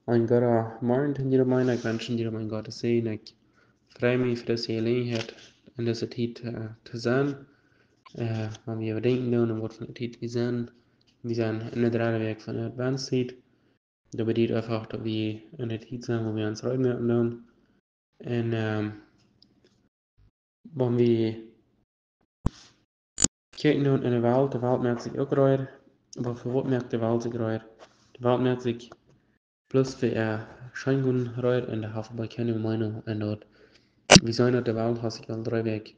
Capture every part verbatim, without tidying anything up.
Een gooden Morjen to jieda eenen. Ekj wensch jieda eenen Gott sienen Säajen. Ekj frei mie fa dise Jeläajenheit, en dise Tiet, äh, to sennen. Äh, wan wie äwadenkjen doonen, en waut fa eene Tiet wie sent. Wie sent en de dredde Wäakj von de Adventstiet. Daut bediet eefach, daut wie en de Tiet sent, wua wie ons reed moaken doonen. Un, ähm, wan wie kjikjen nu en de Welt, de Welt moakt sikj uk reed. Oba fa waut moakt de Welt sikj reed? De Welt moakt sikj bloos fa äa Scheengonen reed un dee haft oba kjeene Meenunk en daut. Wie seenen daut de Welt haft sikj aul dree Wäakj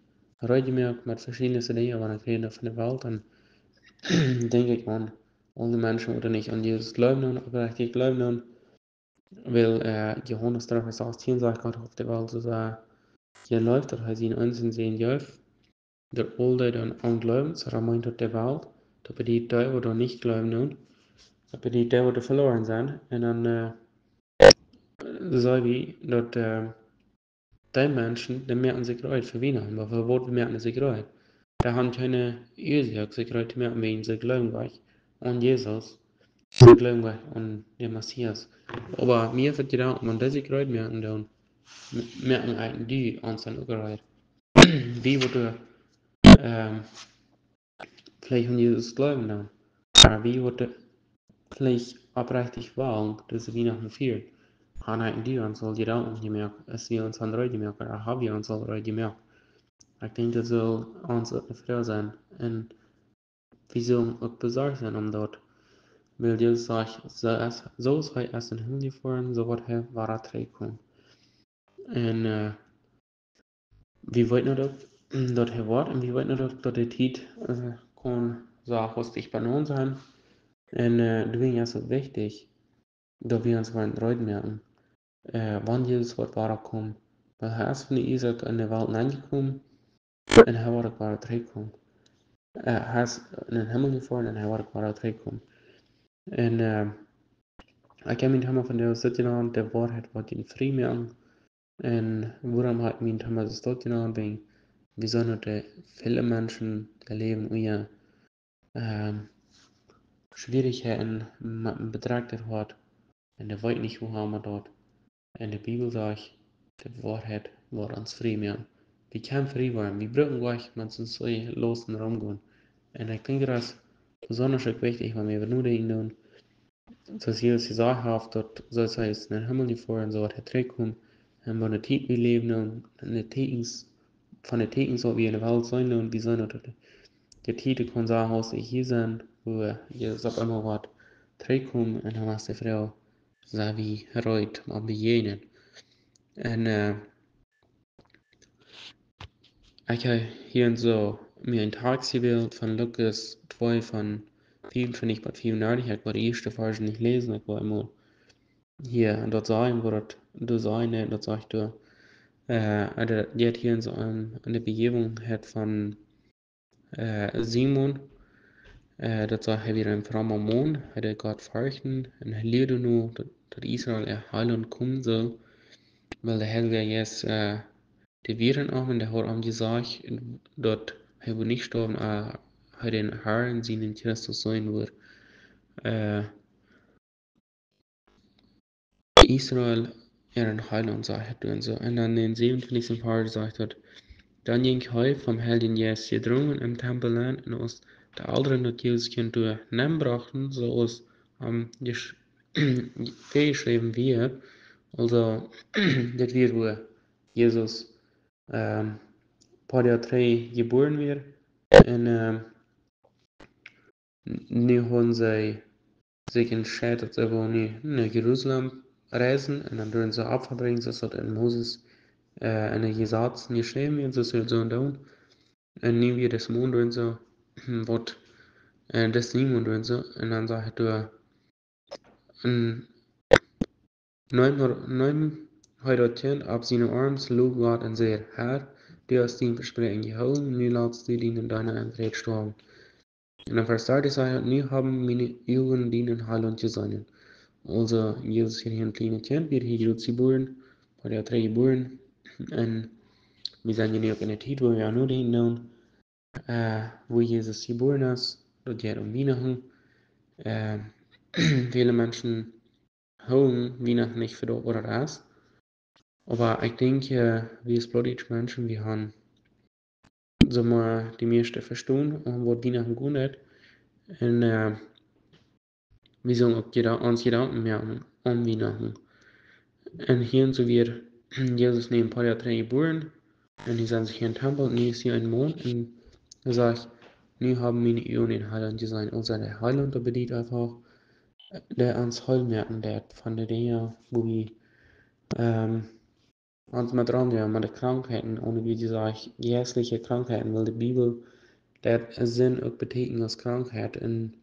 reed jemoakt met veschiedne Dinja, wan ekj räd von de Welt, dan denkj ekj aun aul dee Menschen, waut nich aun Jesus jleewen un oprechtich jleewen. Wiels, äh, Johanes dree Varsch sastieen sajcht, Gott haft de Welt soo sea jeleeft, daut hee sienen eensjen Sän jeef, daut aul dee, dee aun am jleewen, soo daut meent daut de Welt, daut bediet dee, waut doa nich jleewen doonen, daut bediet dee, waut veloaren sent. Un dan, äh, see wie daut, äh, dee Menschen, dee moaken sikj reed fa Wienachten, oba fa waut moaken see sikj reed? Dee haben kjeene Uasoak sikj reed to moaken, wäajen see jleewen nich aun Jesus, see jleewen nich aun dän Messias. Oba mie haft daut jedocht, wan dee sikj reed moaken doonen, m-, moaken eejentlich dee ons dan uk reed. Wie woaren, ähm, veleicht aun Jesus jleewen dan. Oba wie woaren veleicht oprechtich wellen dise Wienachten fieren. Haben eejentlich dee ons aul Jedanken jemoakt, aus wie ons haben reed jemoakt, ooda haben wie ons aul reed jemoakt? Ekj denkj, daut saul ons uk eene Froag sennen. Un wie sellen uk besorcht sennen om daut. Wiels Jesus sajcht, soo aus, soo aus hee es en dän Himmel jefoaren, soo woat hee wada trigjkomen. Un, äh, wie weeten daut, daut hee woat, un wie weeten daut, daut de Tiet, äh, kaun soo hastich bennen sennen. Un, äh, doawäajen es et wichtich, daut wie ons reed moaken, äh, wan Jesus woat wada komen. Wiels hee es von de Uasoak en de Welt nenjekomen un hee woat uk wada trigjkomen. Äh, hee es en dän Himmel jefoaren un hee woat uk wada trigjkomen. Un, äh, ekj hab mien Thema vondoag soo jenant, de Woarheit woat junt frie moaken. Un wuarom hab ekj mien Thema soo jenant? Wäajen wie seenen daut de väle Menschen, dee läwen unja, ähm, Schwierichkjeiten met een bedrekjtet Hoat. Un dee weeten nich, woo han wie daut. Un de Bibel sajcht, de Woarheit woat ons frie moaken. Wie kjennen frie woaren. Wie brucken nich met soone Laust romgonen. Un ekj denkj, daut es besonda uk wichtich, wan wie äwa nodenkjen doonen, soo aus Jesus jesajcht haft, daut soo aus hee es en dän Himmel jefoaren, soo woat hee trigjkomen. Un waut de Tiet wie läwen doonen, un de Tieekjens, von de Tieekjens, waut wie en de Welt seenen doonen, wie seenen daut de, de Tiet kaun soo hastich hia sennen, wua Jesus opp eemol woat trigjkomen un dan es de Froag, sent wie reed om to bejäajnen? Un, äh, ekj hab hia soo mie een Tekst jewält von Lukas twee von vieruntwintich bat vieruntachentich. Ekj woa de ieeschte Varsch nich läsen, ekj woa eemol hia, un daut sajcht, woo daut, daut sajcht, nä, daut sajcht doa, äh, daut jeit hia soo om, om de Bejäwenheit von, äh, Simon. Äh, daut sajcht, hee wia een fromma Maun, hee deed Gott ferchten un hee lieed nu, daut, daut Israel äa Heilaunt komen sull. Wiels de Heilje Jeist, äh, dee wia en am un dee haud am jesajcht, daut hee wudd nich stoawen, ea hee dän Harn, sienen Christus seenen wudd. Äh, Israel äaren Heilaunt, sajcht et doa soo. Un dan en dän säwenuntwintichsten Varsch sajcht et: Dan jinkj hee, vom Heiljen Jeist jedrungen, em Tempel nenn, un aus de Elren daut Jesuskjint doa nenn brochten, soo aus am jesch-, väajeschräwen wia, aulsoo, dit wia, wua Jesus, ähm, poa Doag trigj jebuaren wia. Un, ähm, nu hauden see sikj entscheit, daut see wullen nu no Jerusalem reisen un dan doa een Opfa brinjen, soo aus daut en Moses, äh, en de Jesazen jeschräwen wia, soo sellen see daut doonen. Un nu wia dis Maun doa soo, waut, äh, dis Simon doa soo, un dan sajcht et doa, un neem, neem hee daut Kjint opp siene Oarms, lowd Gott un säd: Herr, du hast dien Vespräakjen jehoolen, nu latst du dienen Deena en Fräd stoawen. Un dan Varsch dartich sajcht et: Nu haben miene Uagen dienen Heilaunt jeseenen. Aulsoo, Jesus wia een kjlienet Kjint, wia hia jrods jebuaren, wort hia trigj jebuaren. Un wie sent nu uk en de Tiet, wua wie aun nodenkjen doonen, äh, wua Jesus jebuaren es, daut jeit om Wienachten. Äh, väle Menschen hoolen Wienachten nich fa daut waut daut es. Oba ekj denkj, äh, wie aus plautdietsche Menschen, wie haben soo mau de mieeschte vestonen, om waut Wienachten gonen deit. Un, äh, wie sellen uk Jeda-, ons Jedanken moaken om Wienachten. Un hia soo wia Jesus nu een poa Joa trigj jebuaren. Un hee sat sikj hia em Tempel, un nu es hia een Maun, un hee sajcht: "Nu hab ekj miene Uagen dän Heilaunt jeseenen." Aulsoo de Heilaunt, daut bediet eefach, dee ons heil moaken deit von de Dinja, wua wie, ähm, ons met rom, jo, met de Krankheiten, un wie dise jeistliche Krankheiten, wiels de Bibel deit Sind uk beteakjnen aus Krankheit. Un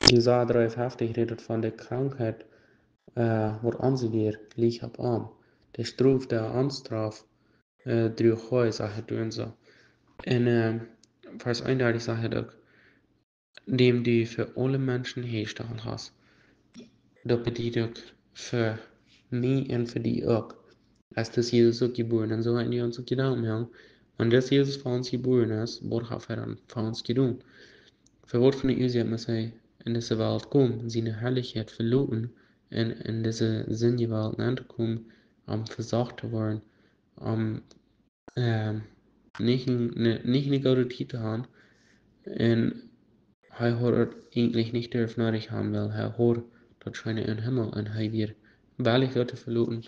Jesaja dreeunfeftich rät von de Krankheit, äh, waut onse wia, leech opp am. De Strof, de ons Strof, äh, druach hee, sajcht et doa soo. Un, äh, Varsch eenundartich sajcht et uk: "Dän du fa aule Menschen häajestalt hast." Daut bediet uk fa mie un fa die uk. Aus dis Jesus uk jebuaren, un soo haben wie ons uk Jedanken moaken. Wan dis Jesus fa ons jebuaren es, waut haft hee dan fa ons jedonen? Fa waut fa eene Uasoak must hee en dise Welt komen, siene Harlichkjeit veloten un en dise Sindjewelt nenn to komen, om vesocht to woaren, om, ähm, nich een, ne, nich eene goode Tiet to haben. Un hee haud et eejentlich nich derwen needich haben, wiels hee haud daut scheene em Himmel, un hee wia wellich daut to veloten,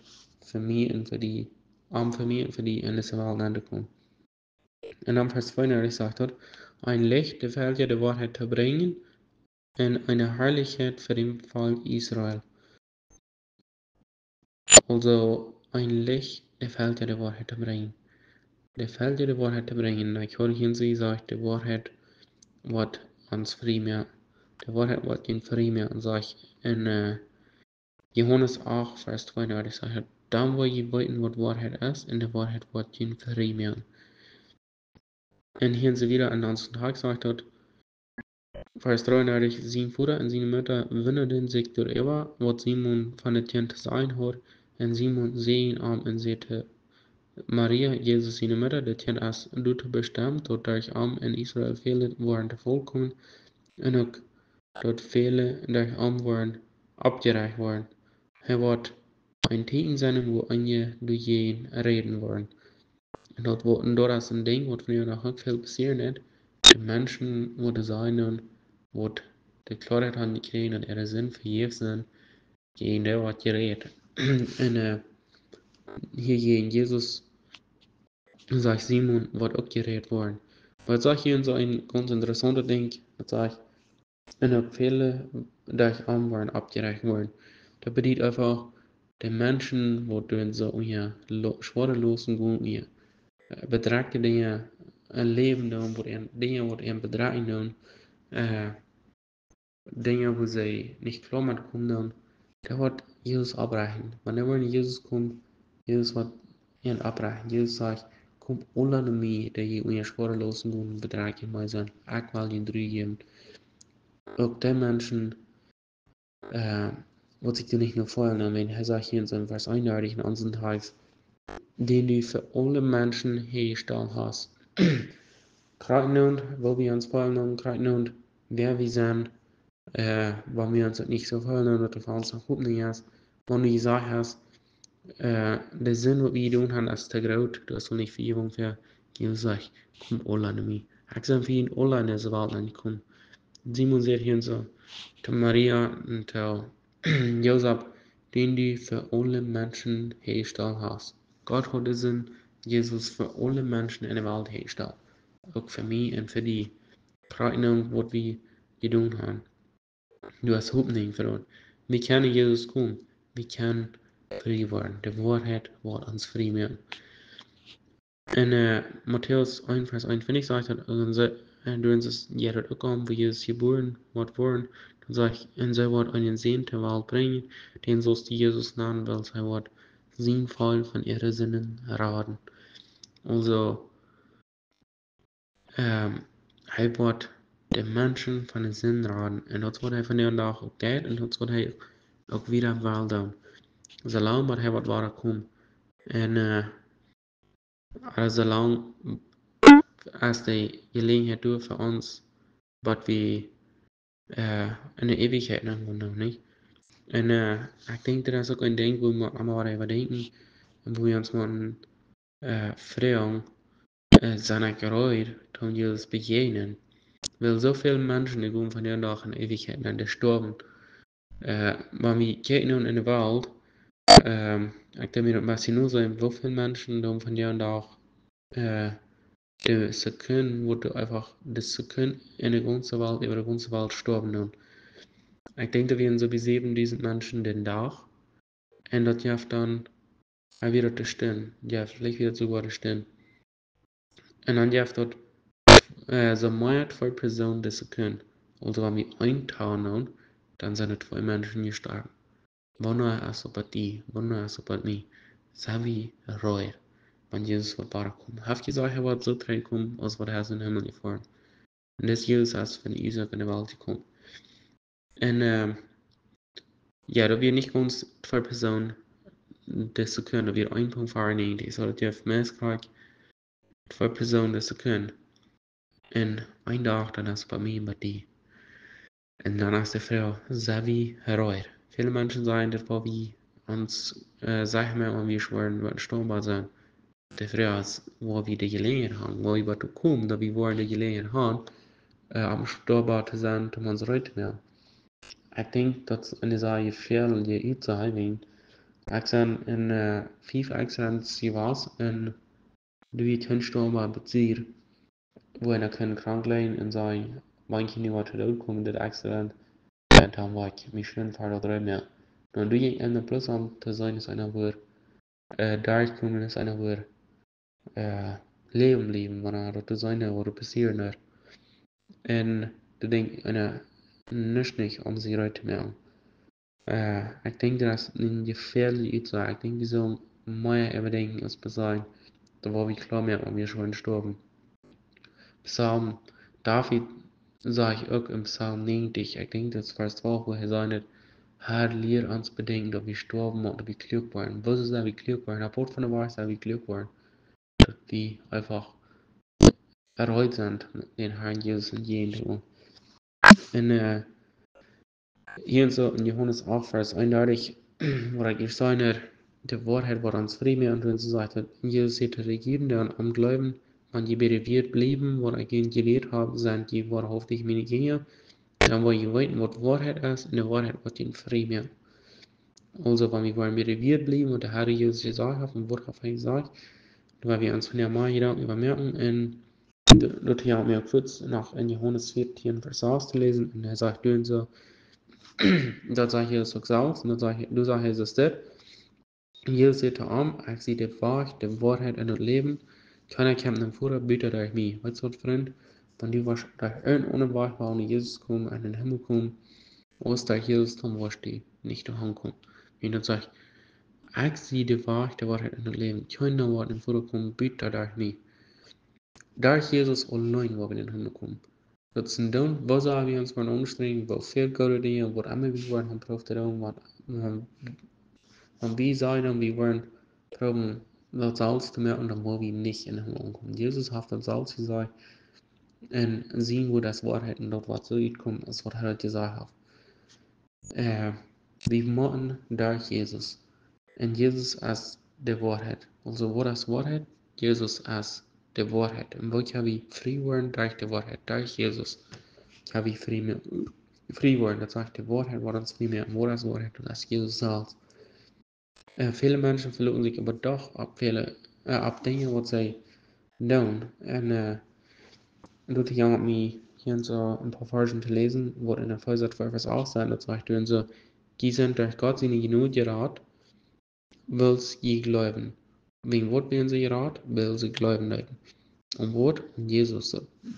fa mie un fa die, om fa mie un fa die en dise Welt nenn to komen. Un dan Varsch tweeundartich sajcht et: "Een Licht, de Velkja de Woarheit to brinjen, un eene Harlichkjeit fa daut Volkj Israel." Aulsoo een Licht, de Velkja de Woarheit to brinjen. De Velkja de Woarheit to brinjen. Ekj hab hia soo jesajcht, de Woarheit woat ons frie moaken. De Woarheit woat junt frie moaken, sajcht en, äh, Johanes acht, Varsch tweeundartich sajcht et: "Dan woa jie weeten, waut Woarheit es, un de Woarheit woat junt frie moaken." Un hia soo wia en onsen Tekst sajcht et, Varsch dreeundartich: "Sien Voda un siene Mutta wundaden sikj doaräwa, waut Simon von daut Kjint to sajen haud. Un Simon säajend am un säd to Maria, Jesus siene Mutta: Daut Kjint es doatoo bestemt, daut derch am en Israel väle woaren to Faul komen, un uk daut väle derch am woaren oppjerajcht woaren. Hee woat een Teakjen sennen, wua eenje doajäajen räden woaren." Un daut woat, un daut es een Dinkj, waut vondoag noch uk väl passieren deit. De Menschen, waut sajen, waut de Kloarheit haben jekjräajen, daut äare Sinden vejäft sent, jäajen dee woat jerät. Un, äh, hia jäajen Jesus sajcht Simon, woat uk jerät woaren. Oba et sajcht hia soo een gaunz interessauntet Dinkj. Et sajcht, un uk väle derch am woaren oppjerajcht woaren. Daut bediet eefach, de Menschen, waut doa soo unja lo-, schwoare Looten gonen, unja, äh, bedrekjte Dinja, äh, läwen doonen, waut an, Dinja, waut an bedrekjen doonen, äh, Dinja, wua see nich kloa met komen doonen, dee woat Jesus opprechten. Wan dee woaren no Jesus komen, Jesus woat an opprechten. Jesus sajcht: "Komt aula no mie, dee jie unja schwoare Looten gonen, bedrekjt un meed sent. Ekj well junt Ru jäwen." Uk dee Menschen, äh, waut sikj doa nich no feelen, un wan hee sajcht hia en Varsch eenundartich en onsen Tekst, dän du fa aule Menschen häajestalt hast. Krakjt nu, woo wie ons feelen, krakjt nu, wäa wie sent, äh, wan wie ons uk nich soo feelen, daut et fa ons noch Hopninj es, wan du jesajcht hast, äh, de Sind, waut wie jedonen haben, es too groot, du hast nich Vejäwunk fa, Jesus sajcht: "Komt aula no mie. Ekj sie fa junt aula en dise Welt nenn jekomen." Simon sajcht hia soo to Maria un to Josef: "Dän du fa aule Menschen häajestalt hast." Gott haud disen Jesus fa aule Menschen en de Welt häajestalt. Uk fa mie un fa die. Krakjt nu, waut wie jedonen haben. Du hast Hopninj fa daut. Wie kjennen no Jesus komen. Wie kjennen frie woaren. De Woarheit woat ons frie moaken. En, äh, Matäus eent, Varsch eenuntwintich sajcht et, un see, un doa es, jo, daut uk aun, wua Jesus jebuaren woat woaren. Dan sajcht et: "Un see woat eenen Sän to Welt brinjen, dän sellen see Jesus nanen, wiels hee woat sien Volkj von äare Sinden raden." Aulsoo, ähm, hee woat de Menschen von de Sind raden. Un daut es, waut hee vondoag uk deit, un daut es, waut hee uk wada well doonen. Soo lang, bat hee woat wada komen. Un, äh, aulsoo lang es de Jeläajenheit doa fa ons, bat wie, äh, en de Eewichkjeit aunkomen, nich? Un ekj denkj, daut es uk een Dinkj, wua wie emma wada äwa denkjen un wua wie ons motten froagen, sent ekj reed, om Jesus bejäajnen? Wiels soo väl Menschen, dee gonen vondoag en Eewichkjeit nenn, dee stoawen. Wan wie kjikjen en de Welt, ekj denkj mie daut, Marcino säd, woo väl Menschen doonen vondoag de Sekund, wua eefach de Sekund en de gaunze Welt, äwa de gaunze Welt stoawen doonen. Ekj denkj, daut wieren soo bie säwendusent Menschen dän Dach. Un daut jeft dan, wia daut de Stund, jo, veleicht wia daut soogoa de Stund. Un dan jeft daut soo mea twee Persoonen de Sekund. Aulsoo wan wie een Tor doonen, dan sent twee Menschen jestorwen. Woo es daut bie die? Woo es daut bie mie? Sent wie reed, wan Jesus woat wada komen? Haft jesajcht, hee woat soo trigjkomen aus waut hee es en Himmel jefoaren. Un dis Jesus es von Isaak en de Welt jekomen. Un jo, daut wia nich gaunz twee Persoonen de Sekund, daut wia een Punkt veeaunnegentig. Soo daut jeft meist krakjt twee Persoonen de Sekund. Un een Dach, dan es bie mie un bie die. Un dan es de Froag, sent wie reed? Väle Menschen sajen, daut wua wie ons, saj wie, wan wie woaren stoawen sennen, de Froag es, wua wie de Jeläajenheit han, wua wie doatoo komen, daut wie woaren de Jeläajenheit han, om stoawen to sennen, om ons reed to moaken. Ekj denkj, daut es eene sea jefäadelje Utsaj, wiels ekj sie en fief Accidents jewast un doa wia kjeen Stoawen bie, wua eena kunn krank lijen un sajen, wan ekj nu woa to Doot komen en dit Accident, dan woa ekj mie schwind ver daut reed moaken. Nu, doa jinkj eena bloos om to seenen, es eena woat derchkomen, es eena woat läwen bliewen, wan daut to seenen woat passieren. Un doa denkjt eena nuscht nich om sikj reed to moaken. Ekj denkj, daut es eene jefäadelje Utsaj. Ekj denkj, wie sellen mea äwadenkjen aus bloos sajen, daut wua wie kloa moaken, wan wie woaren stoawen. Psalm, David sajcht uk en Psalm näajentich, ekj denkj, daut es Varsch twalf, wua hee sajcht: Herr, lia ons bedenkjen, daut wie stoawen motten, daut wie kluak woaren. Woo sent wie kluak woaren? Opp waut fa eene Wies sent wie kluak woaren? Daut wie eefach reed sent, dän Harn Jesus entjäajen to gonen. Un hia en soo en Johanes acht, Varsch eenundartich, wua ekj hia saj, de Woarheit woat ons frie moaken, un soo sajcht et, un Jesus säd to de Juden, dee aun am jleewden: Wan jie bie dän Wieed bliewen, waut ekj junt jelieet hab, sent jie woarhauftich miene Jinja, dan woa jie weeten, waut Woarheit es, un de Woarheit woat junt frie moaken. Aulsoo, wan wie woaren bie dän Wieed bliewen, waut de Herr Jesus jesajcht haft, un waut haft hee jesajcht, dan woa wie ons vondoag mea Jedanken äwa moaken, un daut hia mie uk fuaz noch en Johanes vieetieen, Varsch sas to läsen, un hee sajcht doa soo, daut sajcht Jesus uk selfst, un daut sajcht, doa sajcht Jesus dit: Jesus säd to am: Ekj sie de Wajch, de Woarheit un daut Läwen. Kjeena kjemt nom Voda buta derch mie. Weetst waut, Frint? Wan du woascht derch eenen aundren Wajch wellen no Jesus komen, en dän Himmel komen, aus derch Jesus, dan woascht du nich doahan komen. Un daut sajcht: Ekj sie de Wajch, de Woarheit un daut Läwen. Kjeena woat nom Voda komen buta derch mie. Derch Jesus auleen woa wie en dän Himmel komen. Daut es een Doonen, woo sea wie ons woaren aunstrenjen, woo väl goode Dinja, waut emma wie woaren proowen to doonen, wan, wan wie sajen, wie woaren proowen daut selfst to moaken, dan woa wie nich en dän Himmel aunkomen. Jesus haft daut selfst jesajcht, un sien Wuat es Woarheit, un daut woat soo utkomen, aus waut hee daut jesajcht haft. Wie motten derch Jesus. Un Jesus es de Woarheit. Aulsoo, waut es Woarheit? Jesus es de Woarheit. Un woo kjenn wie frie woaren? Derch de Woarheit, derch Jesus kjenn wie frie, frie woaren. Daut sajcht, de Woarheit woat ons frie moaken. Un waut es Woarheit? Daut es Jesus selfst. Väle Menschen veloten sikj oba doch opp väle, opp Dinja, waut see doonen. Un doa jeit et mie hia en soo een poa Varschen to läsen, waut en Efeesa twee, Varsch acht sent. Daut sajcht doa en soo: Jie sent derch Gott siene Jnod jerat, wiels jie jleewen. Wäajen waut wieren see jerat? Wiels see jleewen deeden. Aun waut? Aun Jesus,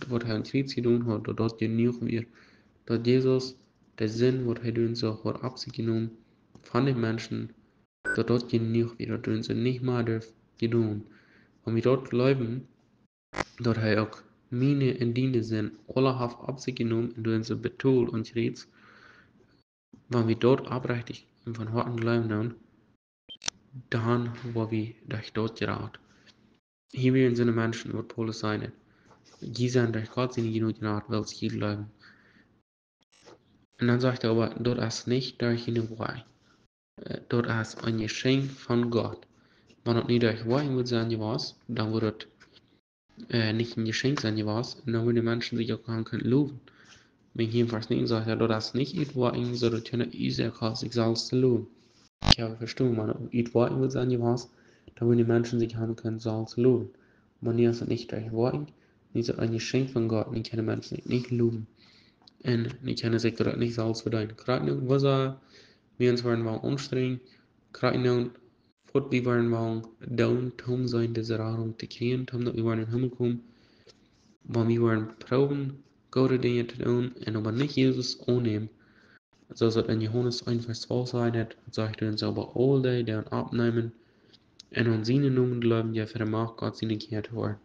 waut hee aum Kjriez jedonen haud, daut daut jenuach wia. Daut Jesus de Sind, waut hee doa en soo haud opp sikj jenomen von de Menschen, daut daut jenuach wia, daut doa en soo nich mea durf jedonen. Wan wie daut jleewen, daut hee uk miene un diene Sind aula haft opp sikj jenomen un doa en soo betolt aum Kjriez, wan wie daut opprechtich un von Hoaten jleewen doonen, dan woa wie derch daut jerat. Hia wieren soone Menschen, waut Paulus säd: Jie sent derch Gott siene Jnod jerat, wiels jie jleewen. Un dan sajcht hee oba, daut es nich derch june Woakjen. Daut es een Jeschenkj von Gott. Wan daut nu derch Woakjen wudd sennen jewast, dan wudd daut nich een Jeschenkj sennen jewast. Un dan wudden de Menschen sikj uk han kunnen lowen. Wan hia en Varsch näajen sajcht, daut es nich ut Woakjen, soo daut kjeena Uasoak haft, sikj selfst to lowen. Ekj hab vestonen, wan daut ut Woakjen wudd sennen jewast, dan wudden de Menschen sikj han kunnen selfst lowen. Oba nu es daut nich derch Woakjen, nu es daut een Jeschenkj von Gott, nu kjennen de Menschen sikj nich lowen. Un nu kjennen sikj daut nich selfst vedeenen. Krakjt nu, woo sea wie ons woaren woll aunstrenjen, krakjt nu, waut wie woaren woll doonen, om sennen dise Radunk to kjrieen, om daut wie woaren em Himmel komen, wan wie woaren proowen, goode Dinja to doonen un oba nich Jesus aunnämen. Soo aus daut en Johanes eent Varsch twalf sajcht, daut sajcht: "Oba aul dee, dee am aunnämen un aun sienen Nomen jleewen, dee haben de Macht, Gott siene Kjinja to woaren."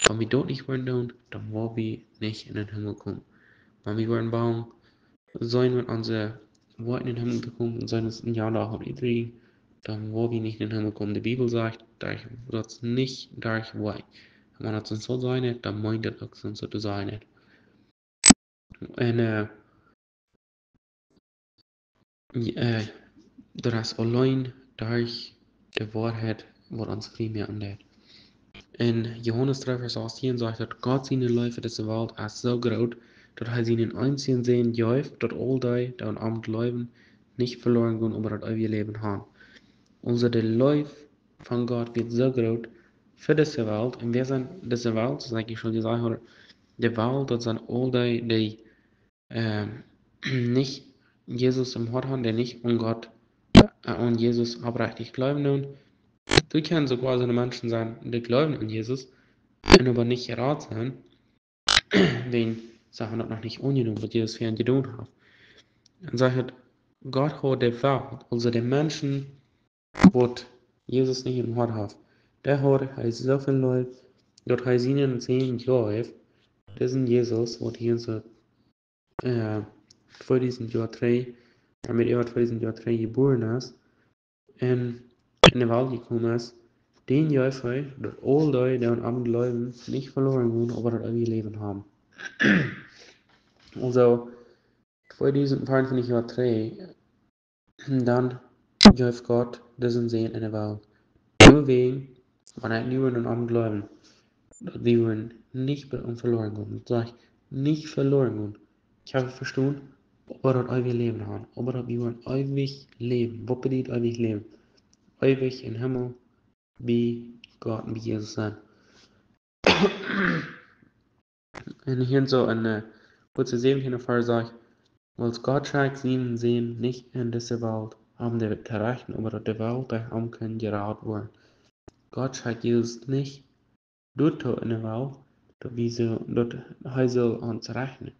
Wan wie daut nich woaren doonen, dan woa wie nich en dän Himmel komen. Wan wie woaren woll sennen met onse Woakjen en dän Himmel to komen un sennen, daut es een Joa doa haft iedereen, dan woa wie nich en dän Himmel komen. De Bibel sajcht, daut es nich derch Woakjen. Un wan daut soo saul sennen, dan meent daut uk soo to sennen. Un, äh, je-, äh, daut es auleen derch de Woarheit, waut ons frie moaken deit. En Johanes dree Varsch achtieen sajcht, daut Gott siene Leew fa dise Welt es soo groot, daut hee sienen eensjen Sän jeef, daut aul dee, dee aun am jleewen, nich veloaren gonen, oba daut eewje Läwen haben. Aulsoo de Leew von Gott wia soo groot fa dise Welt. Un wäa es dise Welt? Soo aus ekj aul jesajcht haud, de Welt, daut sent aul dee, dee, ähm, nich Jesus em Hoat haben, dee nich aun Gott, äh, aun Jesus oprechtich jleewen doonen. Doa kjennen soogoa soone Menschen sennen, dee jleewen aun Jesus un oba nich jerat sennen, wan see haben daut noch nich aunjenomen, waut Jesus fa an jedonen haft. Un sajcht, Gott haud de Welt, aulsoo de Menschen, waut Jesus nich em Hoat haft, dee haud hee soo väl leef, daut hee sienen Sän jeef, disen Jesus, waut hia soo, äh, tweedusent Joa trigj, waut met äwa tweedusent Joa trigj jebuaren es, un en de Welt jekomen es, dän jeef hee, daut aul dee, dee aun am jleewen, nich veloaren gonen, oba daut eewje Läwen haben. Aulsoo, tweedusent veeauntwintich Joa trigj, dan jeef Gott disen Sän en de Welt. Doawäajen, wan wie nu aun am jleewen, daut wie woaren nich be-, veloaren gonen. Daut sajcht, nich veloaren gonen. Ekj hab vestonen, oba daut eewje Läwen haben. Oba daut wie woaren eewich läwen. Waut bediet eewich läwen? Eewich em Himmel, bie Gott un bie Jesus sennen. Un hia soo en, äh, Kolosser säwentieen Varsch sajcht, wiels Gott schekjt sienen Sän nich en dise Welt, om de Welt to rechten, oba daut de Welt derch am kunn jerat woaren. Gott schekjt Jesus nich doatoo en de Welt, daut wie soo, daut hee saul ons rechten.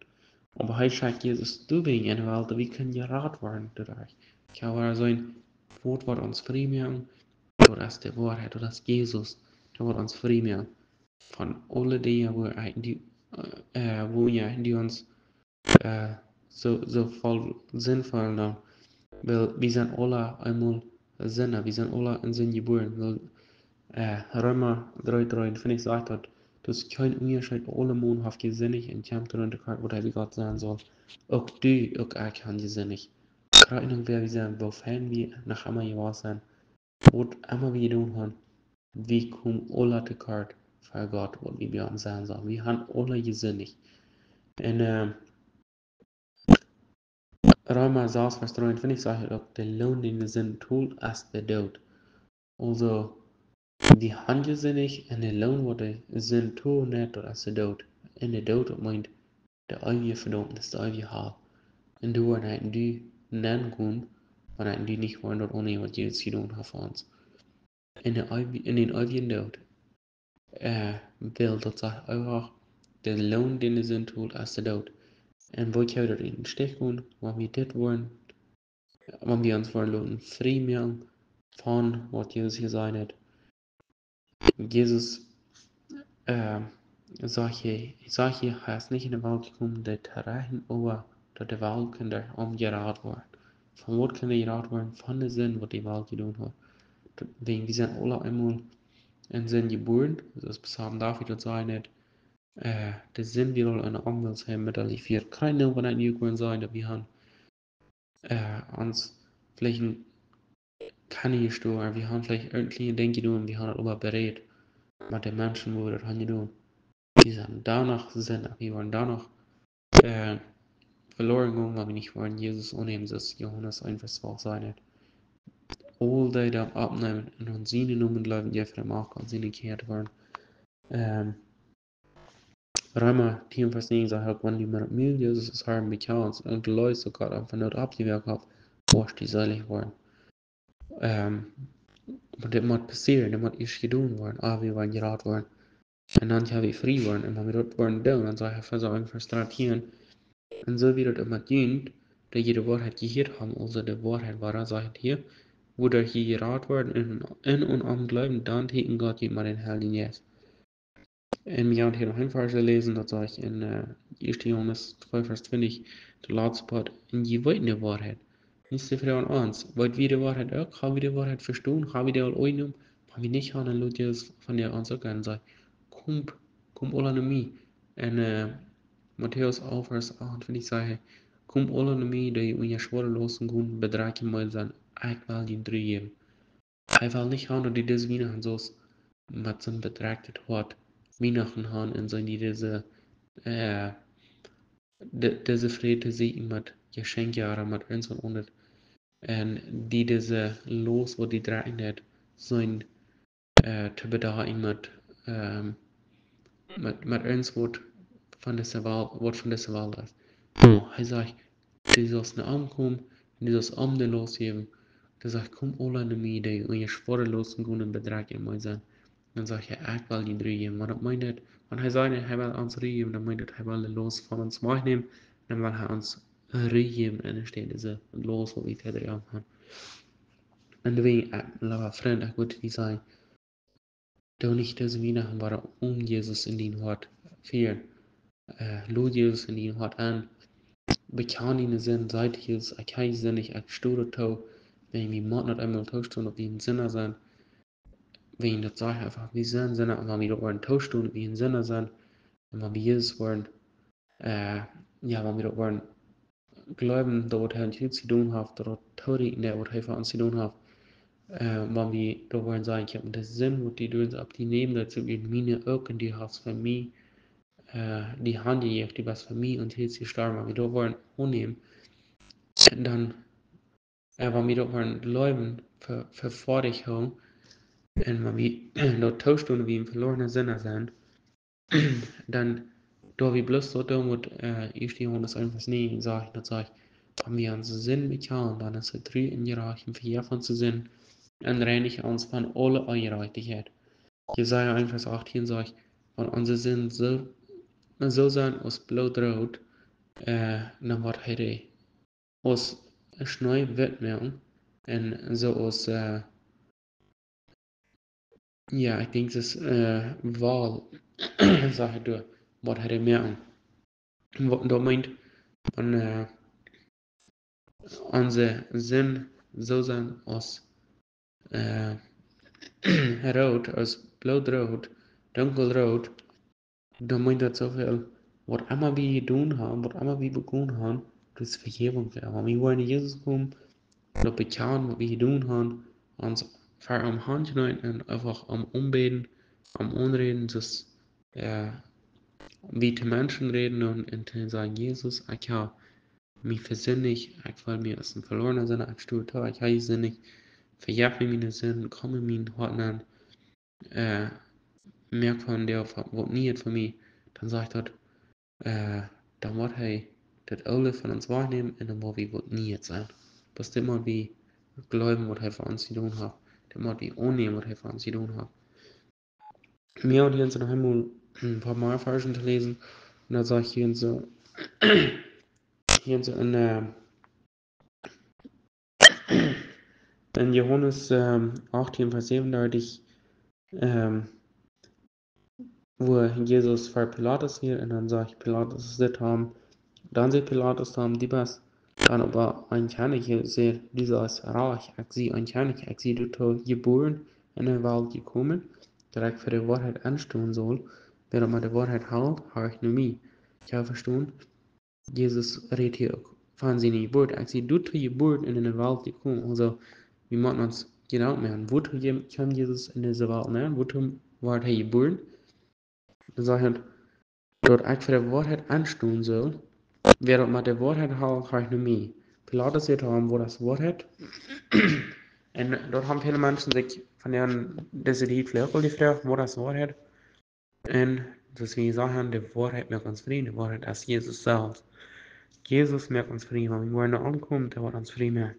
Oba hee schekjt Jesus doawäajen en de Welt, daut wie kunnen jerat woaren doaderch. Ekj hab wada soo een Wuat, waut ons frie moaken, daut es de Woarheit, daut es Jesus, dee woat ons frie moaken von aule Dinja, wua wie, äh, wua wie ons, äh, soo, soo voll Sind feelen. Wiels wie sent aule eemol Sinda, wie sent aule en Sind jebuaren. Wiels, äh, Reema dree dreeuntwintich sajcht daut, daut es kjeen Unjascheet, aulemaun haft jesindicht un kjemt doa en de Kjrieech, waut hee bie Gott sennen saul. Uk du, uk ekj han jesindicht. Krakjt nu, wäa wie sent, woo fein wie noch emma jewast sent, waut emma wie jedonen han, wie komen aule to kort ver Gott, waut wie bie am sennen sullen. Wie han aule jesindicht. En, äh, Reema sas Varsch dreeuntwintich sajcht daut uk, de Loon, dän de Sind tolt, es de Doot. Aulsoo, wie han jesindicht, en de Loon, waut de Sind tolt, daut es de Doot. En de Doot, daut meent de eewje Vedaumnis, de eewje Hal. En doa woa wie nich nengonen, wan wie nich woaren daut aunnämen, waut Jesus jedonen haft fa ons. En de eewje, en dän eewjen Doot, äh, wiels daut sajcht eefach, de Loon, dän de Sind tolt, es de Doot. En woo kjenn wie daut en Stich gonen, wan wie dit woaren, wan wie ons woaren loten frie moaken von waut Jesus jesajcht haft. Jesus, äh, sajcht hee, sajcht hee, hee es nich en de Welt jekomen, dee to rechten, oba daut de Welt kunn derch am jerat woaren. Von waut kunn dee jerat woaren? Von de Sind, waut de Welt jedonen haft. Daut, wäajen wie sent aule eemol en Sind jebuaren, soo aus Psalm David daut sajcht, äh, de Sind wia aul en am, wiels hee met aule Fia kjrieech, wan ekj nu kaun sajen, daut wie han äh, ons veleicht een kjlienet Stoot, wie haben veleicht een kjlienet Dinkj jedonen, wie haben daut oba berät, met de Menschen, wua wie daut haben jedonen. Wie sent doano Sinda, wie woaren doano, äh, veloren gonen, wan wie nich woaren Jesus aunnämen, soo aus Johanes eent Varsch twalf sajcht. Aul dee dan aunnämen un aun sienen Nomen jleewen, dee fa de Macht aun siene Kjinja woaren. Ähm, Reema tieen Varsch näajen sajcht uk: Wan du met däm Mul Jesus aus Herr bekjanst un jleefst, daut Gott am von de Doot oppjewakt haft, woascht du seelich woaren. Ähm, oba dit mott passieren, dit mott ieescht jedonen woaren, ea wie woaren jerat woaren. Un dan kjenn wie frie woaren. Un wan wie daut woaren doonen, dan sajcht hee, Varsch eent Varsch dartieen: Un soo wia daut uk met junt, dee jie de Woarheit jehieet haben, aulsoo de Woarheit wia, sajcht hee, wuaderch jie jerat worden, un, un aun am jleewen, dan tieekjent Gott junt met dän Heiljen Jeist. Un wie gonen hia noch een Varsch läsen, daut sajcht en, äh, ieeschte Johanes twee Varsch twintich, de latste Poat: Un jie weeten de Woarheit. Nich soo väl aun ons. Weet wie de Woarheit uk? Haben wie de Woarheit vestonen? Haben wie dee aul aunjenomen? Wan wie nich haben, dan lot Jesus von dee ons uk aun, sajcht: Komt, komt aula no mie. Un, äh, Matäus alf Varsch achtuntwintich sajcht hee: Komt aula no mie, dee jie unja schwoare Lausten gonen, bedrekjt un meed sent, ekj well junt Ru jäwen. Hee well nich haben, daut du dise Wienachten saust met soon bedrekjtet Hoat Wienachten haben un soo, dee dise, äh, de-, dise Fräd to sieekjen met Jeschenkja ooda met irjent waut aundret. Un dee dise Laust, waut die droagen deit, sent, äh, to bedakjen met, ähm, met, met irjent waut von dise Welt, waut von dise Welt es. Nä, hee sajcht, du saust no am komen un du saust am de Laust jäwen. Hee sajcht: Komt aula no mie, dee jie unja schwoare Lausten gonen un bedrekjt un meed sent. Dan sajcht hee: Ekj well junt Ru jäwen. Waut daut meent, wan hee sajcht, hee well ons Ru jäwen, dan meent daut, hee well de Laust von ons wajchnämen. Dan well hee ons Ru jäwen un enne Laust, waut wie to droagen haben. Un doawäajen, äh, leewa Frint, ekj wudd die sajen, doo nich dise Wienachten wada onen Jesus en dien Hoat fieren. Äh, lod Jesus en dien Hoat aun. Bekjan diene Sind, saj to Jesus: Ekj sie sinnich, ekj sto daut too. Wan wie motten daut eemol toostonen, daut wie een Sinda sent. Wan daut sajcht eefach, wie sent Sinda, un wan wie daut woaren toostonen, daut wie een Sinda sent, un wan wie Jesus woaren, äh, jo, wan wie daut woaren jleewen, daut waut hee aun ons jedonen haft, daut daut toorieekjent, waut hee fa ons jedonen haft. Äh, wan wie daut woaren sajen: Ekj hab de Sind, waut du deist, opp die nämen, daut sent miene uk, un du hast fa mie, äh, die Haunt jejäft, du best fa mie aun Kjriez jestorwen, wan wie daut woaren aunnämen, un dan, äh, wan wie daut woaren jleewen, fa, fa foadich hoolen, un wan wie daut toostonen, daut wie een veloarna Sinda sent, dan doo wie bloos daut doonen, waut, äh, ieeschte Johanes eent Varsch näajen sajcht, daut sajcht: Wan wie onse Sind bekjanen, dan es hee tru un jerajcht un vejeft onse Sind un reinicht ons von aule Onjerajchtichkjeit. Jesaja eent Varsch achtieen sajcht: Wan onse Sind soo, soo sent aus Bloot root, äh, dan woat hee dee aus Schnee witt moaken un soo aus, äh, jo, ekj denkj, daut es, äh, Woll, sajcht hee doa, woat hee dee moaken. Waut daut meent, wan, äh, onse Sind soo sent aus, äh, root, aus Bloot root, dunkel root, dan meent daut soo väl, waut emma wie jedonen haben, waut emma wie begonen haben, daut es Vejäwunk wieet. Wan wie woaren no Jesus komen, daut bekjanen, waut wie jedonen haben, ons ver am hankjneen un eefach am aunbäden, am aunräden, soo aus, äh, wie to Menschen räden un, un to sajen: Jesus, ekj hab mie vesindicht, ekj feel mie aus een veloarna Sinda, ekj sto too, ekj hab jesindicht, vejeff mie miene Sind, komm en mien Hoat nenn, äh, moak von die waut Nieet fa mie, dan sajcht daut, äh, dan woat hee daut Oole von ons wajchnämen un dan woa wie waut Nieet sennen. Bloos dit mott wie jleewen, waut hee fa ons jedonen haft. Dit mott wie aunnämen, waut hee fa ons jedonen haft. Wie haben hia noch eemol een poa mea Varschen to läsen. Un dan sajcht hia soo, hia soo en, äh, en Johanes, ähm, achtieen Varsch säwenundartich, ähm, wua Jesus ver Pilatus wia, un dan sajcht Pilatus to am, dan säd Pilatus to am: Du best dan oba een Kjennich? Hee säd: Du sajchst rajcht, ekj sie een Kjennich, ekj sie doatoo jebuaren, en de Welt jekomen, daut ekj fa de Woarheit enstonen saul. Wäa daut met de Woarheit helt, horcht no mie. Jo, vestonen? Jesus rät hia uk von siene Jeburt. Ekj sie doatoo jebuaren un enne Welt jekomen. Aulsoo, wie motten ons Jedanken moaken, wuatoo kjeem Jesus enne Welt, nä? Wuatoo wort hee jebuaren? Dan sajcht hee, daut ekj fa de Woarheit enstonen sull. Wäa daut met de Woarheit helt, horcht no mie. Pilatus säd to am: Waut es Woarheit? Un daut haben väle Menschen sikj von dise Tiet veleicht uk aul jefroacht: Waut es Woarheit? Un daut wie sajen, de Woarheit moakt ons frie, de Woarheit es Jesus selfst. Jesus moakt ons frie, wan wie woaren aunkomen, dee woat ons frie moaken.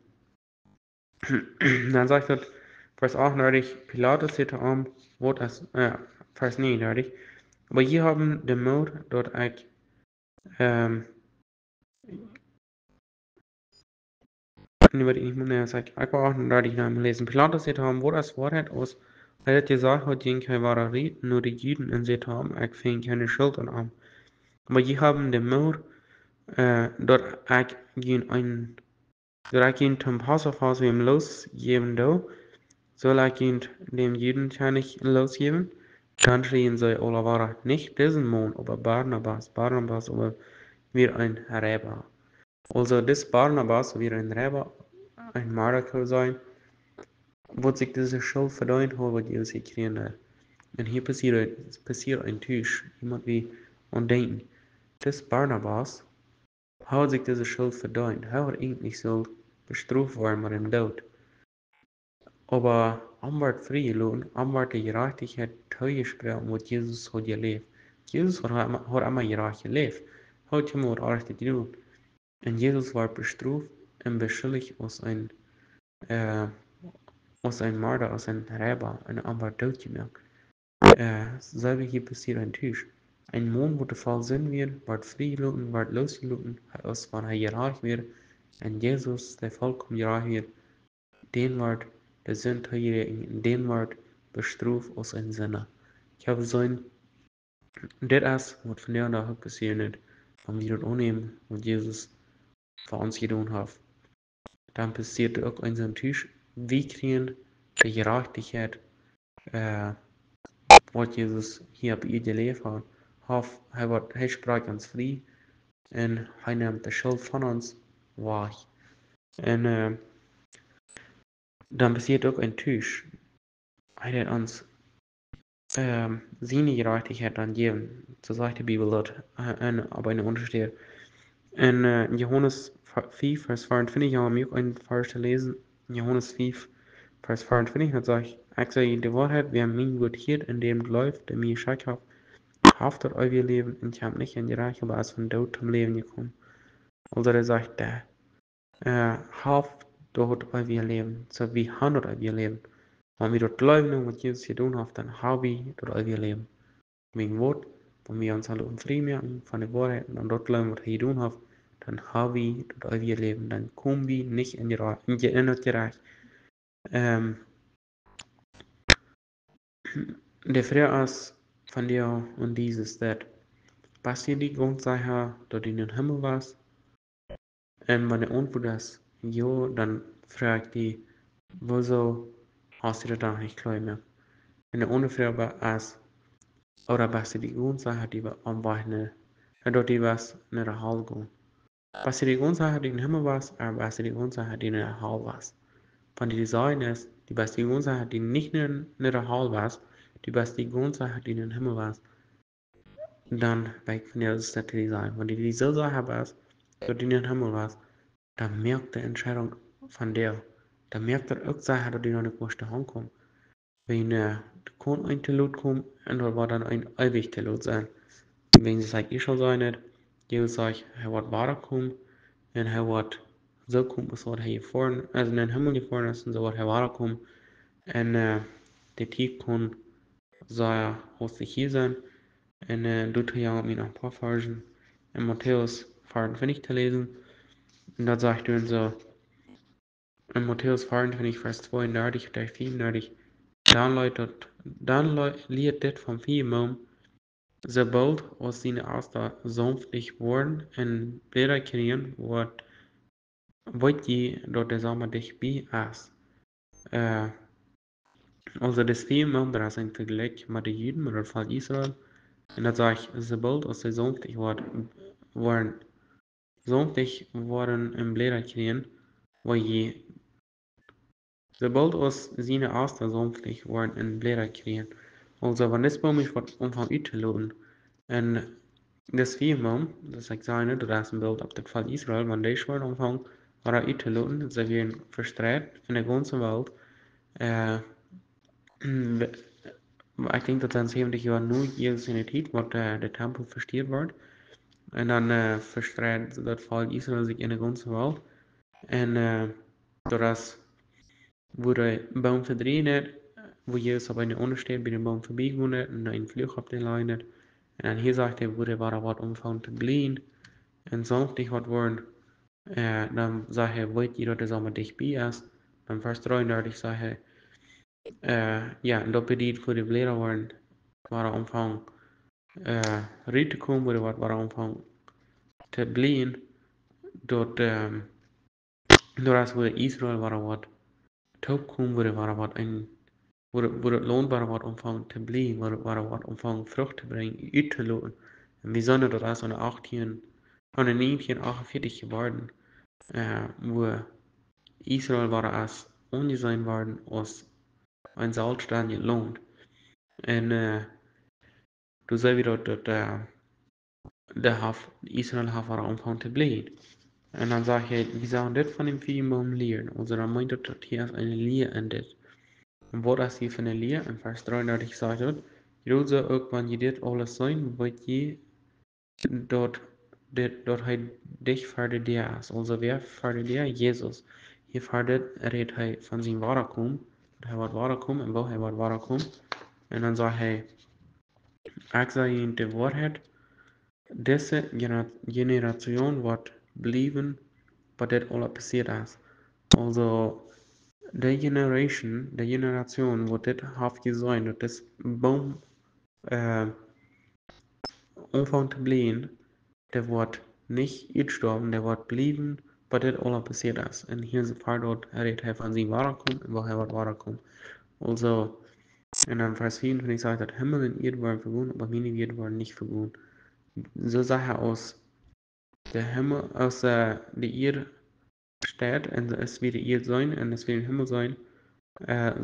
Dan sajcht daut, Varsch acht un dartich: Pilatus säd to am: Waut es, äh, Varsch näajen un dartich: Oba jie haben de Mood, daut ekj, ähm, nu weet ekj nich mea, nä, sajcht, ekj well acht un dartich noch emol läsen. Pilatus säd to am: Waut es Woarheit? Aus hee daut jesajcht haud, jinkj hee wada rut no de Juden un säd to an: Ekj finj kjeene Schult aun am. Oba jie haben de Mood, äh, daut ekj junt een daut ekj junt toom Passafast wäm losjäwen doo, sull ekj junt dän Judenkjennich losjäwen? Dan schrieejen see aula wada: Nich disen Maun, oba Barnabas. Barnabas oba wia een Reiba. Aulsoo, dis Barnabas wia een Reiba, een Marda kaun sennen, waut sikj dise Schult vedeent haud, waut Jesus jekjräajen haud. Un hia passieet, passieet een Tusch. Hia mott wie aun denkjen. Dis Barnabas haud sikj dise Schult vedeent. Hee haud eejentlich sullt bestroft woaren met dän Doot. Oba am wort frie jeloten, am wort de Jerajchtichkjeit toojesproaken, waut Jesus haud jeläft. Jesus haud emma, haud emma jerajcht jeläft. Haud kjeenmol waut Orrajchtet jedonen. Un Jesus wort bestroft un beschuldicht aus een, äh, aus een Marda, aus een Reiba, un am wort doot jemoakt. Äh, soo wia hia passieet een Tusch. Een Maun, waut voll Sind wia, wort frie jeloten, wort losjeloten, aus wan hee jerajcht wia. Un Jesus, dee vollkomen jerajcht wia, dän wort de Sind toojeräakjent, dän wort bestroft aus een Sinda. Ekj hab jeseenen, dit es waut vondoag uk passieren deit, wan wie daut aunnämen, waut Jesus fa ons jedonen haft. Dan passieet uk een soon Tusch. Wie kjrieen de Jerajchtichkjeit, äh, waut Jesus hia opp Ieed jeläft haud. Haft, hee wort, hee sprakjt ons frie un hee nemt de Schult von ons wajch. Un, äh, dan passieet uk een Tusch. Hee deit ons, ähm, siene Jerajchtichkjeit dan jäwen. Soo sajcht de Bibel daut, äh, en, opp eene aundre Städ. En, äh, en Johanes fiew, Varsch veeauntwintich, hab ekj uk een Varsch to läsen. Johanes fiew, Varsch veeauntwintich, daut sajcht: Ekj saj de Woarheit, wäa mien Wuat hieet un däm jleeft, dee mie jeschekjt haft, haft daut eewje Läwen un kjemt nich en Jerecht, oba es von Doot toom Läwen jekomen. Aulsoo, hee sajcht, dee, äh, haft daut eewje Läwen. Soo, wie haben daut eewje Läwen. Wan wie daut jleewen, waut Jesus jedonen haft, dan hab wie daut eewje Läwen. Wäajen waut? Wan wie ons aula frie moaken von de Woarheit un daut jleewen, waut hee jedonen haft, dan hab wie daut eewje Läwen. Dan komen wie nich en Jere-, en Je-, en daut Jerecht. Ähm, de Froag es vondoag aun dise Städ: Best du die gaunz secha, daut du en dän Himmel woascht? Un wan de Auntwuat es jo, dan froag ekj die: Wuasoo hast du daut dan nich kloa jemoakt? Un de aundre Froag es: Ooda best du die gaunz secha, daut du wajch no, daut du wajch no de Hal gonen? Best du die gaunz secha, daut du en dän Himmel woascht, ooda best du die gaunz secha, daut du no de Hal woascht? Wan du die secha best, du best die gaunz secha, daut du nich no, no de Hal woascht, du best die gaunz secha, daut du en dän Himmel woascht, dan weet ekj von die, daut es nich to sennen. Wan du die soo secha best, daut du en dän Himmel woascht, dan moak de Entscheidunk vondoag. Dan moak daut uk secha, daut du no de Kjoakj aunkommst. Wäajen, äh, doa kaun een to lot komen un daut woat dan een eewich to lot sennen. Wäajen, soo aus ekj ieescht aul säd, Jesus sajcht, hee woat wada komen un hee woat soo komen, aus waut hee jefoaren, aus hee en dän Himmel jefoaren es, un soo woat hee wada komen. Un, äh, de Tiet kaun sea hastich hia sennen. Un, äh, doatoo jeit mie noch een poa Varzen en Matäus veeauntwintich to läsen. Un daut sajcht dan soo, en Matäus veeauntwintich, Varsch tweeundartich bat veeaundartich: Dan lieet daut, dan lie-, lieet dit von Fiemaun: Soo boolt aus siene Asta saunftich woaren un Bläda kjrieen, woat, weet jie, daut de Somma dicht bie es. Äh, aulsoo, dis Fiemaun, daut es een Vejlikj met de Juden, met daut Volkj Israel. Un daut sajcht, soo boolt aus see saunftich woat, woaren, sanftich woaren en Bläda kjrieen, woo jie, soo boolt aus siene Asten sanftich woaren en Bläda kjrieen. Aulsoo, wan dis Boom es waut aunfangt uttoloten, un dis Fiejeboom, daut ekj säd, daut es een Bilt opp daut Volkj Israel, wan dee woat aunfangen, waut uttoloten, see woaren vestreit en de gaunze Welt. Ekj denkj daut dan säwentich Joa no Jesus siene Tiet, waut de Tempel vesteat wort. Un dan vestreit daut Volkj Israel sikj en de gaunze Welt. Un daut es, woo de Boom vedrieejen deed, woo Jesus opp eene aundre Städ bie dän Boom vebie jinkj un een Fluach opp dän lajen deed. Un dan hia sajcht hee, woo dee wada waut aunfangen to blieejen un sanftich waut woaren. Dan sajcht hee, weet jie daut de Somma dicht bie es. Dan Varsch dreeundartich sajcht hee, jo, un daut bediet, woo de Bläda woaren, wada aunfangen rut to komen, woo dee waut wada aunfangen to blieejen, daut, daut es, woo Israel wada waut toopkomen, woo dee wada waut, woo daut Launt wada waut aunfangen to blieejen, woo dee wada waut aunfangen Frucht to brinjen, uttoloten. Un wie seenen daut es aun de achttieen, aun de näajentieen achtundvieetich jeworden, woo Israel wada es aunjeseenen worden aus een selfststendjet Launt. Un doa see wie daut, daut de haft, Israel haft wada aunjefongen to blieejen. Un dan sajcht hee, wie sellen dit von dän Fiejeboom lieren. Aulsoo dan meent daut, daut hia es eene Lia en dit. Un waut es hia fa eene Lia? En Varsch dreeundartich sajcht daut, jie soo uk, wan jie dit aules seenen, weet jie daut, daut hee dicht ver de Däa es. Aulsoo wäa ver de Däa? Jesus. Hia ver dit rät hee von sien Wadakomen, daut hee woat wadakomen un woo hee woat wadakomen. Un dan sajcht hee, ekj saj junt de Woarheit, dise Generation woat bliewen, bat dit aula passieet es. Aulsoo, de Generation, de Generation, waut dit haft jeseenen, daut dis Boom aunfangt to blieejen, dee woat nich utstorwen, dee woat bliewen, bat dit aula passieet es. Un hia ver daut rät hee von sien Wadakomen un woo hee woat wadakomen. Aulsoo, un dan Varsch vea un twintich sajcht daut, Himmel un Ieed woaren vegonen, oba miene Wieed woaren nich vegonen. Soo sajcht hee, aus de Himmel, aus de Ieed steit un es wada de Ieed sennen un es wada dän Himmel sennen,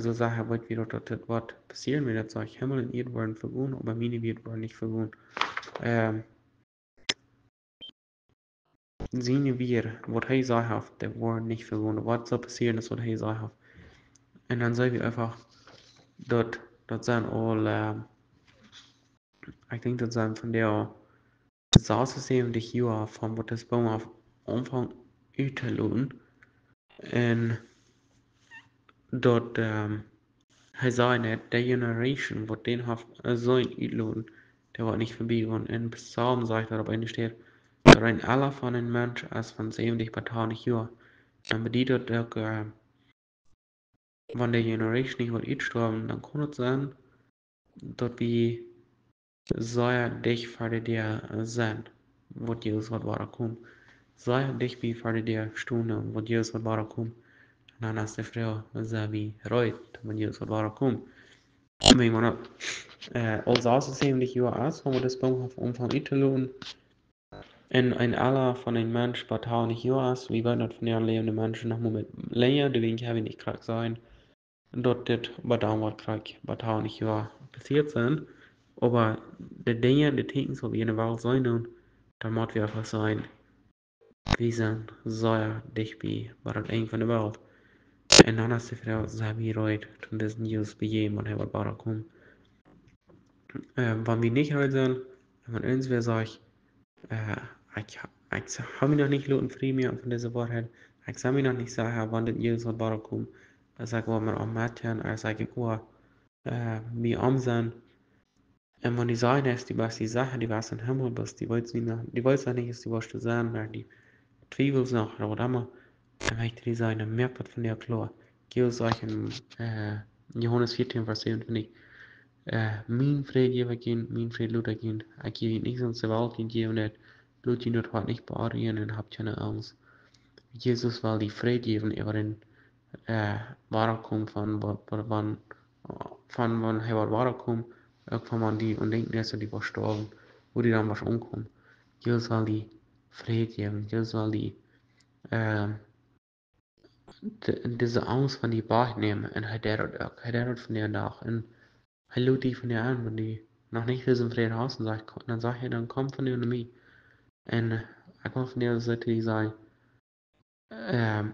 soo sajcht hee, weet wie daut, daut dit woat passieren, wiels daut sajcht, Himmel un Ieed woaren vegonen, oba miene Wieed woaren nich vegonen. Siene Wieed, waut hee jesajcht haft, dee woaren nich vegonen. Waut saul passieren, es waut hee jesajcht haft. Un dan seenen wie eefach, daut, daut sent aul, ekj denkj, daut sent von de sasunsäwentich Joa von waut dis Boom haft aunjefongen uttoloten. Un daut, hee säd nich, de Generation, waut dän haft seenen utloten, dee woat nich vebie gonen. Un Psalm sajcht daut opp eene Städ, daut een Ella von een Mensch es von säwentich bat tachentich Joa. Dan bediet daut uk, wan de Generation nich woat utstorwen, dan kaun daut sennen, daut wie sea dicht ver de Däa sent, waut Jesus woat wadakomen. Sea dicht bie ver de Däa stonen, waut Jesus woat wadakomen. Un dan es de Froag, sent wie reed, wan Jesus woat wadakomen? Wan daut aul sasunsäwentich Joa es, wan waut dis Boom haft aunjefongen uttoloten, un een Ella von een Mensch bat tachentich Joa es, wie weeten daut von de läwende Menschen noch mau met lenja, doawäajen kjenn wie nich krakjt sajen, daut dit bat dan woat krakjt bat tachentich Joa passieet sennen. Oba de Dinja, de Tieekjens, waut wie en de Welt seenen doonen, dan mott wie eefach sajen, wie sent sea dicht bie, bie daut Enj von de Welt. Un dan es de Froag, sent wie reed, toom disen Jesus bejäajnen, wan hee woat wadakomen? Wan wie nich reed sent, un wan ons wäa sajcht, ekj, ekj hab mie noch nich loten frie moaken von dise Woarheit, ekj sie mie noch nich secha, wan dit Jesus woat wadakomen, aus ekj woa met am metgonen, aus ekj woa bie am sennen. Un wan dee sajen, aus du best die secha, du woascht em Himmel, best, du weetst nich, aus du woascht doa sennen, ooda du twiewelst noch, ooda waut emma, dan well ekj die sajen, dan moak daut von die kloa. Jesus sajcht en Johanes vieetieen, Varsch säwenundzwanzig, mien Fräd jäw ekj junt, mien Fräd lot ekj junt, ekj jäw junt nich soo aus de Welt junt jäwen deit, lot junt daut Hoat nich beonrujen un habt kjeene Angst. Jesus well die Fräd jäwen äwa dän Wadakomen von, von wan hee woat wadakomen, uk von wan du denkjst, daut du woascht stoawen, woo du dan woascht omkomen. Jesus well die Fräd jäwen, Jesus well die, ähm, de, dise Angst von die wajchnämen. Un hee deed daut uk. Hee deed daut vondoag. Un hee lot die vondoag aun, wan du noch nich disen Fräd hast, un sajcht, dan sajcht hee, dan komm vondoag no mie. Un, äh, ekj well vondoag sajen, ähm,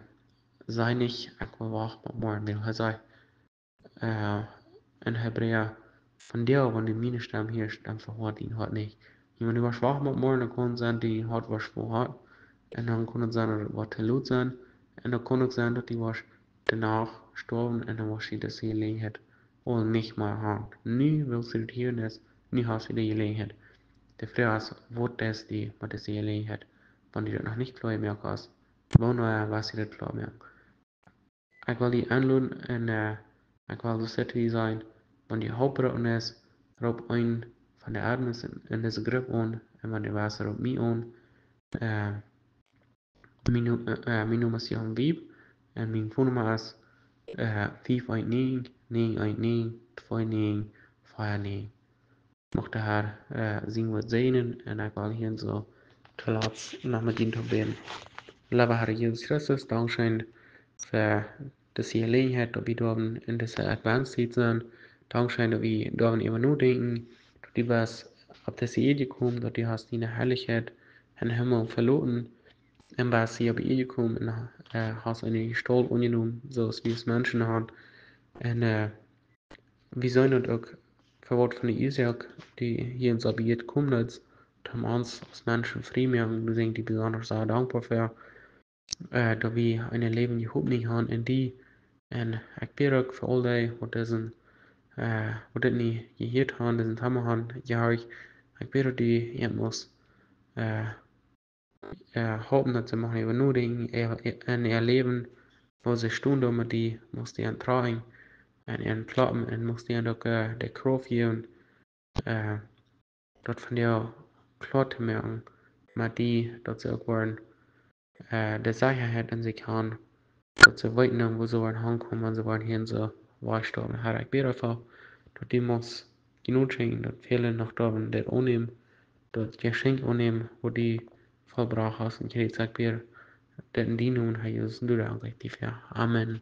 saj nich, ekj well wachten bat morjen, wiels hee sajcht, äh, en Hebräa, vondoag, wan du miene Stemm hieescht, dan vehoat dien Hoat nich. Un wan du woascht wachten bat morjen, dan kaun sennen, dien Hoat woat vehoat. Un dan kaun et sennen, daut et woat to lot sennen. Un dan kaun uk sennen, daut du woascht doano stoawen un dan woascht du dise Jeläajenheit aul nich mea haben. Nu wellst du daut hieren, nu hast du de Jeläajenheit. De Froag es, waut deist du met dise Jeläajenheit? Wan du daut noch nich kloa jemoakt hast, wanea woascht du daut kloa moaken? Ekj well die enloden un, äh, ekj well soo to die sajen, wan du Help brucken deist, roop eenen von de Elren en, en dise Grupp aun, un wan du west, roop mie aun. Äh, mien Nu-, äh, äh, mien Nomen es Jan Wieb un mien Phonenumma es, äh, fief eent näajen, näajen eent näajen, twee näajen, vea näajen. Mucht de Herr, äh, sien Wuat säajnen un ekj well hia soo toolatst noch met junt toop bäden. Leewa Herr Jesus Christus, dankscheen fa dise Jeläajenheit, daut wie derwen en dise Adventstiet sennen. Dankscheen, daut wie derwen äwa nodenkjen, daut du best opp dise Ieed jekomen, daut du hast diene Harlichkjeit em Himmel veloten un best hia opp Ieed jekomen un, äh, hast eene Jestault aunjenomen, soo aus wie aus Menschen haben. Un, äh, wie seenen daut uk, fa waut fa eene Uasoak du hia opp Ieed jekomen best, om ons aus Menschen frie to moaken. Wie sent die besonda sea dankboa fa, äh, daut wie een Läwen jehaut haben en die. Un ekj bäd uk fa aul dee, waut disen, äh, waut dit nich jehieet haben, disen Thema haben jehorcht. Ekj bäd, daut du an must, äh, äh, halpen, daut see moaken äwa nodenkjen, äwa, en äa Läwen, woo see stonen doa met die, must du an droagen un an kloppen un must du an uk, äh, de Krauft jäwen, äh, daut vondoag kloa to moaken met die, daut see uk woaren, äh, de Sechaheit en sikj haben, daut see weeten, wua see woaren hankomen, wan see woaren hia soo wajchstoawen. Herr, ekj bäd eefach, daut du must Jnod schenkjen, daut väle noch derwen dit aunnämen, daut Jeschenkj aunnämen, waut du vollbrocht hast. Un Jesus, ekj bäd dit en dienen Nomen, Herr Jesus, un du, dank ekj die fa. Amen.